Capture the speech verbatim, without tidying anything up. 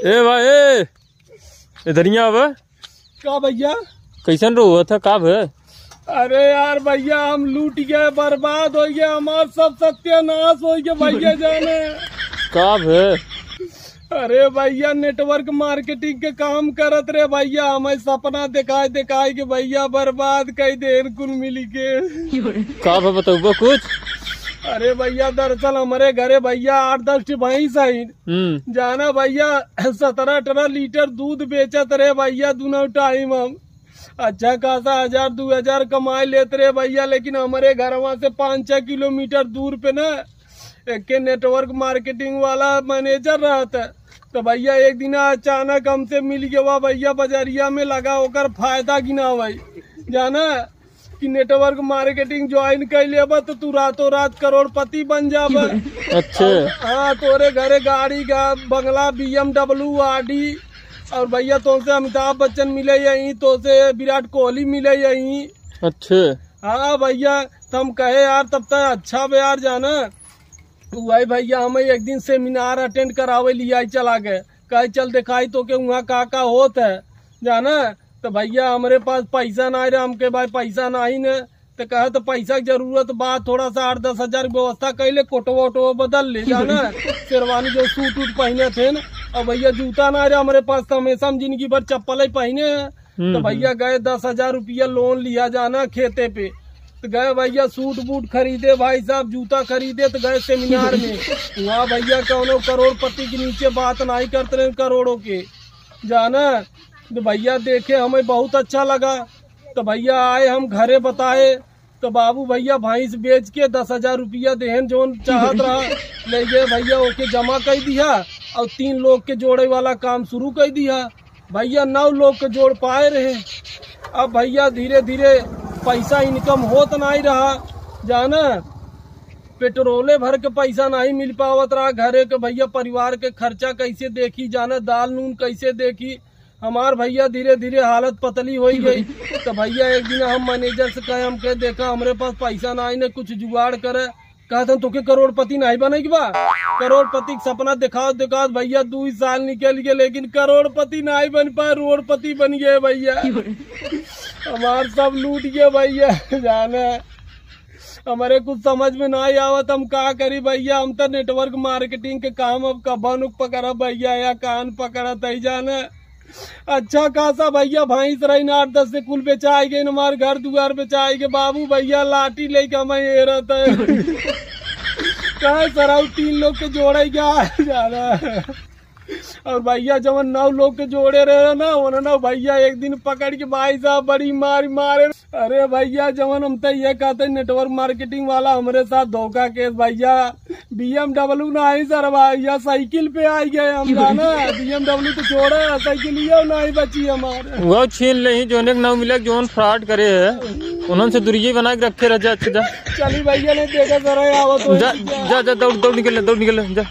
ए भाई, ए, इधरिया आवे। का भैया? कैसन रोवत है, का भे? अरे यार भैया, हम लूट गए, बर्बाद होइ गए, हमार सब सत्यानाश होइ गए भैया जाने। का भे? अरे भैया, network marketing के काम करत रहे भैया, हमें सपना देखाए देखाए के भैया बर्बाद कइ देहेन कुल मिली के। का भे, बतउबो कुछ? अरे भैया, दरअसल हमरे घरे भैया आठ दस ठे भैंस आइन। हम्म। जाना भैया, सतरह अठारह लीटर दूध बेचत रहे भैया, दुनों टाइम हम अच्छा खासा हजार दू हजार कमाए लेत रहे भैया, लेकिन हमरे घरवा से पाँच छह किलोमीटर दूर पे ना एक network marketing वाला manager रहत है। तो भैया एक दिन अचानक हमसे मिल गवा भैया, बजरिया में लगा ओकर फायदा गिनावे। जाना कि network marketing join कर लेबा तो तू रातों रात करोड़पति बन जाबा। अच्छा। और हाँ, तोरे घरे गाड़ी का बंगला, BMW, Audi, और भैया तोसे अमिताभ बच्चन मिले यहीं, तोसे विराट कोहली मिले यहीं। अच्छा। हाँ भैया, तो हम कहे यार तब तक अच्छा बे यार जाना। वही भैया हमें एक दिन seminar attend करावे लिया चला गए, कहे चल देखाई तोके वहाँ का का होत है जाना। तो भैया हमरे पास पैसा नाहीं रहे, हमके भाई पैसा नाहीं न, तो कहे तो पैसा की जरूरत बा, थोड़ा सा आठ दस हजार की व्यवस्था कर ले, कोटवा वोटवा बदल ले जाना, शेरवानी जो सूट वूट पहने थे न, और भैया जूता नाहीं रहे हमरे पास, तो हमेशा हम जिंदगी भर चप्पल ही पहने हैं। हम्म, तो भैया हम्म। गए दस हजार रुपया loan लिया जाना खेते पे, तो गए भैया सूट बूट खरीदे भाई साहब, जूता खरीदे, तो गए seminar में। वहाँ भैया कौनो करोड़पति के नीचे बात नाहीं करते रहे, करोड़ों के जाना। तो भैया देखे हमें बहुत अच्छा लगा, तो भैया आए हम घरे बताए, तो बाबू भैया भैंस बेच के दस हजार रुपया देहन, जौन चाहत रहा ले गए भैया, ओके जमा कर दिया और तीन लोग के जोड़े वाला काम शुरू कर दिया। भैया नौ लोग के जोड़ पाए रहे। अब भैया धीरे धीरे पैसा income होत नाहीं रहा जाना, पेट्रोले भर के पैसा नाहीं मिल पावत रहा घरे के। भैया परिवार के खर्चा कैसे देखी जाना, दाल नून कैसे देखी, हमार भैया धीरे धीरे हालत पतली होइ गई। तो भैया एक दिन हम manager से कहे, हम कहे देखा हमरे पास पैसा नाहीं न, कुछ जुगाड़ करे। कहत हम तोके करोड़पति नाहीं बने के बा, करोड़पति के सपना देखावत देखावत भैया दू साल निकल गए, लेकिन करोड़पति नाहीं बन पाए, रोडपति बन गए भैया। हमार सब लूट गए भैया जाने। हमरे कुछ समझ में नाहीं आवत, हम का करी भैया, हम तो network marketing के काम अब कबन पकड़ब भैया, या कान पकड़त है जाने। अच्छा खासा भैया भैंस रही आठ दस से कुल बेचाई गई, हमार घर दुआर बेचाई गए। बाबू भैया लाठी लेके हमें हेरत है। कहे सरऊ तीन लोग के जोड़े क्या जाना। और भैया जवन नौ लोग के जोड़े रहे ना, उन्हें ना भैया एक दिन पकड़ के भाई साहब बड़ी मार मारे। अरे भैया जवन हम तो ये कहते network marketing वाला हमरे साथ धोखा केस भैया, BMW नाहीं सर भैया, साइकिल पे आ गए हम जाना। BMW तो छोड़ा, साइकिल ये नाहीं बची हमारे। वो छीन ले ही, जोने के नाव मिला, जोन fraud करे है, उन्होंने से दूरी बना के रखे रह जा। अच्छा जा। चली भैया, नहीं देखा सर, आवत हो जा, भैया। जा, जा, दौड़, दौड़ निकल, दौड़ निकल, जा।